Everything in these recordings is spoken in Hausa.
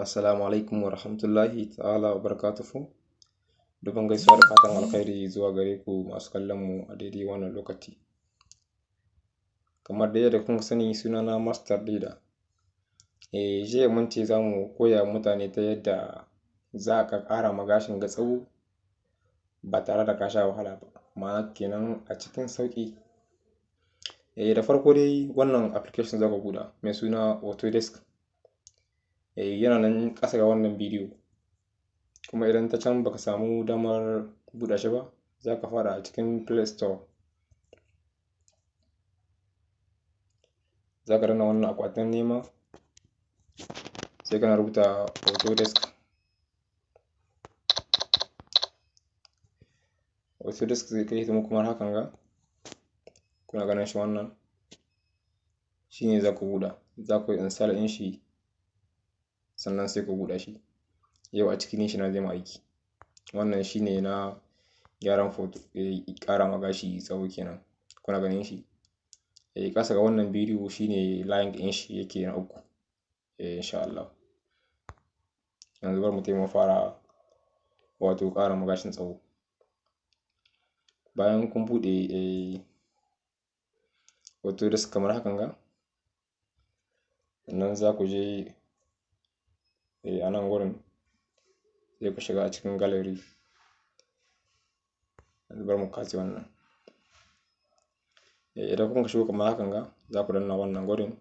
Assalamu alaikum wa rahmatullahi ta'ala wa barakatuhu. Dubban gaisuwa da fatan alkhairi zuwa gare ku masu kallon mu a daidai wannan lokaci. Kamar dai yadda kun sani, sunana Master Leader. Jiya mun ce za mu koya wa mutane ta yadda za ka ƙara ma gashin ka tsawo ba tare da ka sha wahala ba, ma'ana kenan a cikin sauƙi. Da farko dai wannan application za ku buɗe mai suna Autodesk. Yana nan ƙasa ga wannan bidiyo. Kuma idan ta can baka samu damar buɗe shi ba, za ka fara a cikin Play Store. Za ka danna wannan akwatin nema, sai kana rubuta Autodesk. Autodesk zai kai mu kamar hakan ga. Kuna ganin shi wannan. Shi ne za ku buɗe. Za ku yi install ɗin shi, sannan sai ku buɗe shi. Yau a cikin shi na zai ma aiki. Wannan shi ne na gyaran photo, ƙara ma gashi tsawo kenan. Kuna ganin shi? Ƙasa ga wannan bidiyo shi ne link ɗin shi yake na uku. Insha Allah. Yanzu bari mu tafi mu fara wato ƙara ma gashin tsawo. Bayan kun buɗe Autodesk kamar hakan ga, sannan za ku je a nan wurin sai ku shiga a cikin gallery. Yanzu bari mu katse wannan. Idan kun shigo kamar hakan ga, za ku danna wannan gurin,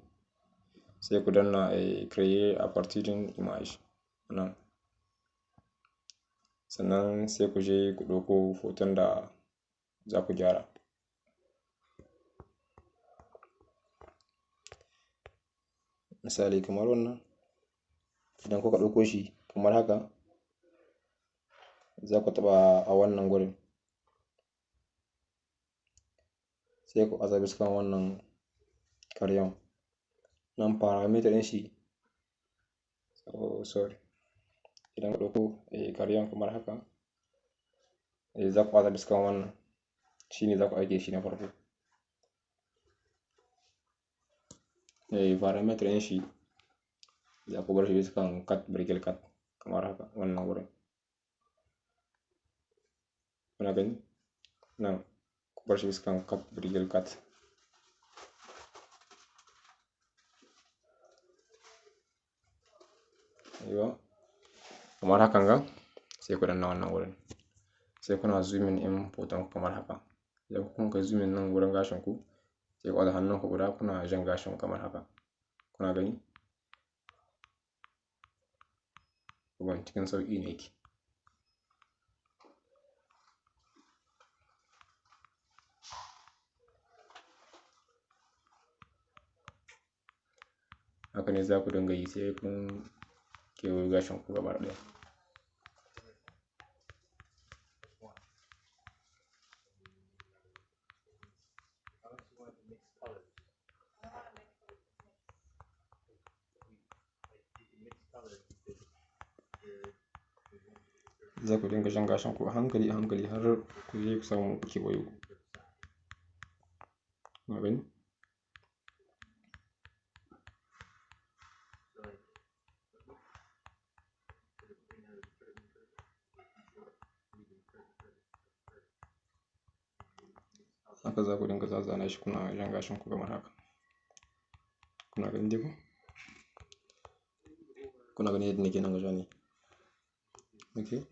sai ku danna create a partir d'une image nan. Sannan sai ku je ku ɗauko hoton da za ku gyara. Misali kamar wannan, idan kuka ɗauko shi kamar haka, za ku taɓa a wannan gurin. Sai ku aza bisa kan wannan karyan. Nan parameter ɗin shi, oh sorry. Idan ku ɗauko karyan kamar haka, za ku aza bisa kan wannan. Shi ne za ku aike shi na farko. Parameter ɗin shi za ku bar shi bisa kan cut vertical cut kamar haka wannan wurin. Kuna gani? Nan ku bar shi bisa kan cut vertical cut. Aiwa. Kamar hakan ga, sai ku danna wannan wurin. Sai kuna zooming in hoton kamar haka. Idan kun kai zooming nan wurin gashin ku, sai ku aza hannunku guda kuna jan gashin kamar haka. Kuna gani? Abun cikin sauƙi ne yake. Haka ne za ku dinga yi sai kun kewaye gashin ku gaba ɗaya. Za ku dinga jan gashin ku a hankali a hankali har ku je ku samu ku kewayo. Kuna gani? Haka za ku dinga zazzana shi kuna jan gashin ku kamar haka. Kuna gani dai ko? Kuna gani yadda nake nan ga ja ne? Okay.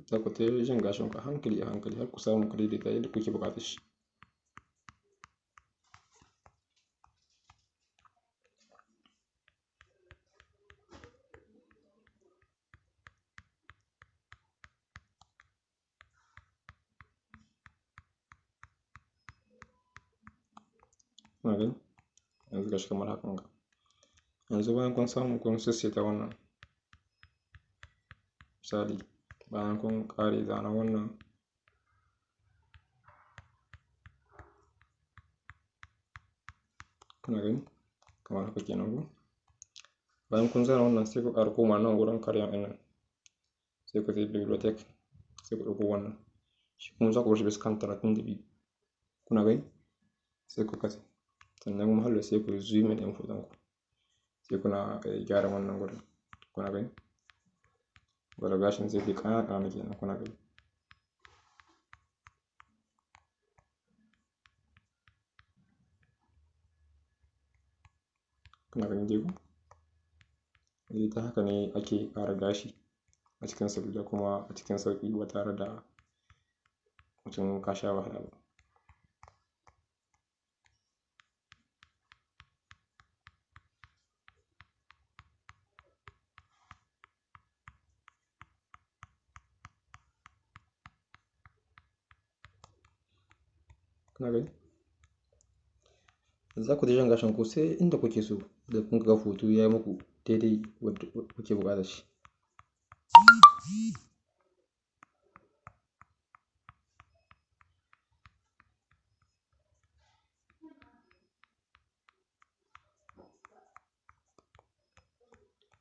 Za ku ta jan gashin ku a hankali a hankali har ku samu ku daidaita yadda kuke buƙatar shi. Kuna gani? Yanzu gashi kamar hakan ga. Yanzu bayan kun samu kun sassaita wannan. Misali, bayan kun ƙare zanen wannan, kuna gani? Kamar Kamar haka kenan ko. Bayan kun zana wannan sai ku ƙara komawa nan gurin crayon ɗin nan, sai ku tafi bibliotheque, sai ku ɗauko wannan. Shi kuma za ku bar shi bisa kan 32. Kuna gani? Sai ku katse. Sannan kuma hallo sai ku zoom in ɗin hoton ku. Sai kuna gyara wannan gurin. Kuna gani? Gwada gashin zai fi ƙanana ƙanana kenan, kuna gani? Kuna gani dai ko? Ta haka ne ake ƙara gashi a cikin salula kuma a cikin sauƙi ba tare da mutum ka sha wahala ba. Kuna gani? Za ku jan gashin ku sai inda kuke so da kun ga hoto ya yi muku daidai wadda kuke buƙatar shi.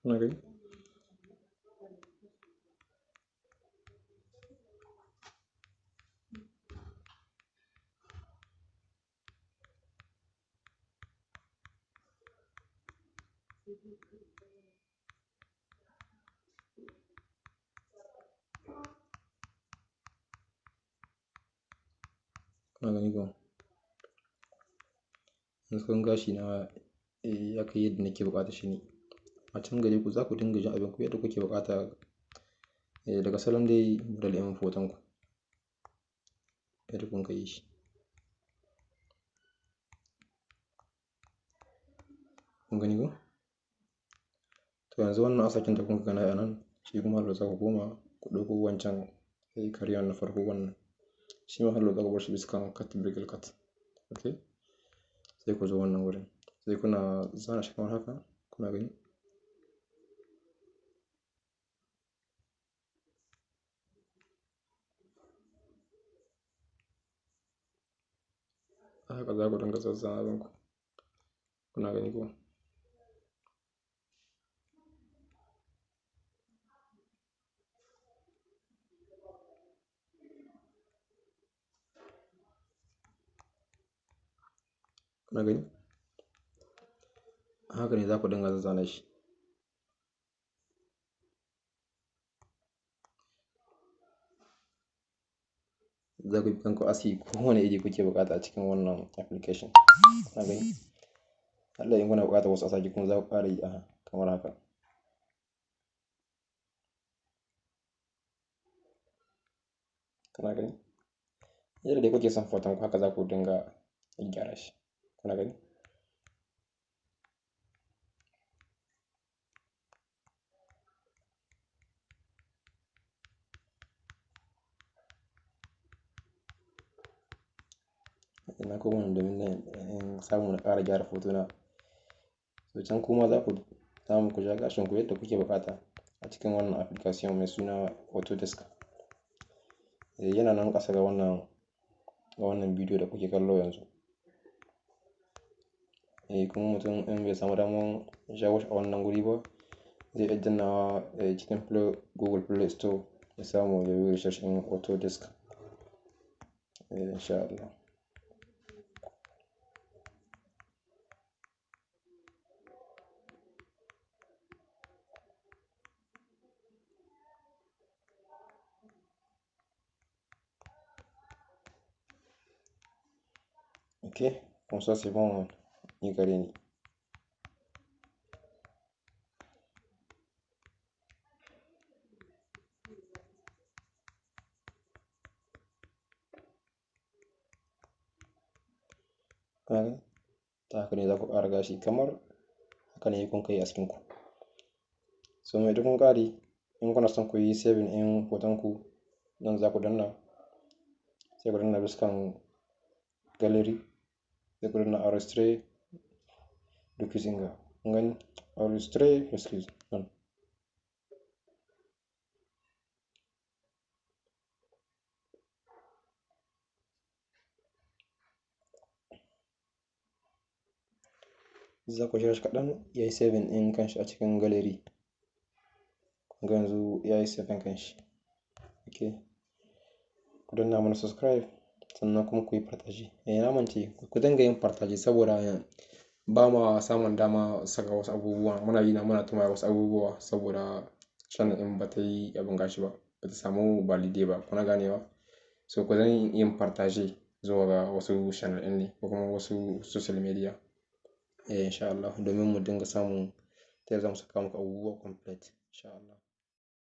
Kuna gani? Kuna gani ko? Yanzu kun gashi na ya kai yadda nake buƙata shi ne. A can gare ku za ku dinga jin abin ku yadda kuke buƙata daga salon dai model ɗin hoton ku. Yadda kun ka yi shi. Kun gani ko? To yanzu wannan asakin da kun ga nayi a nan, shi kuma hallo za ku koma ku ɗauko wancan crayon na farko wannan. Shi ma hallo za ku bar shi bisa kan cut vertical cut. Okay? Sai ku zo wannan wurin. Sai kuna zana shi kamar haka, kuna gani? Haka za ku dinga zazzana abin ku. Kuna gani ko? Kuna gani? Haka ne za ku dinga zazzana shi. Za ku bi kanku aski kowane iri kuke buƙata a cikin wannan application. Kuna gani? Allah in kuna buƙatar wasu asaki kuma za ku ƙara yi kamar haka. Kuna gani? Yadda dai kuke son hoton ku haka za ku dinga gyara shi. Kuna gani? Ina koma domin in samu na ƙara gyara hotona. To can kuma za ku samu ku ja gashin ku yadda kuke buƙata a cikin wannan application mai suna Autodesk. Yana nan ƙasa ga wannan bidiyo da kuke kallo yanzu. Kuma mutum in bai samu damar jawo shi a wannan guri ba, zai iya dannawa cikin Google Play Store ya samu ya yi research ɗin Autodesk. Insha Allah. Ok, comme ça c'est bon, ni gare ni. Kuna gani? Ta haka ne za ku ƙara gashi kamar haka ne kun kai askin ku. So mai duk kun ƙare, in kuna son ku yi saving ɗin hoton ku, nan za ku danna, sai ku danna biskan gallery, sai ku danna enregistrer document. Kun gani? Enregistrer excuse nan. Za ku jira shi kaɗan ya yi saving ɗin kanshi a cikin gallery. Kun ga yanzu ya yi saving kanshi. Okay. Ku danna mana subscribe sannan kuma ku yi partage. Eh, na mance, ku dinga yin partage saboda ba ma samun dama saka wasu abubuwa. Muna yi na muna tuma wasu abubuwa saboda channel ɗin ba ta yi abin gashi ba, ba ta samu validate ba. Kuna ganewa? So ku zan yin partage zuwa ga wasu channel ɗin ne ko kuma wasu social media. Eh, insha Allah, domin mu dinga samun ta yadda za mu saka muku abubuwa complete, insha Allah.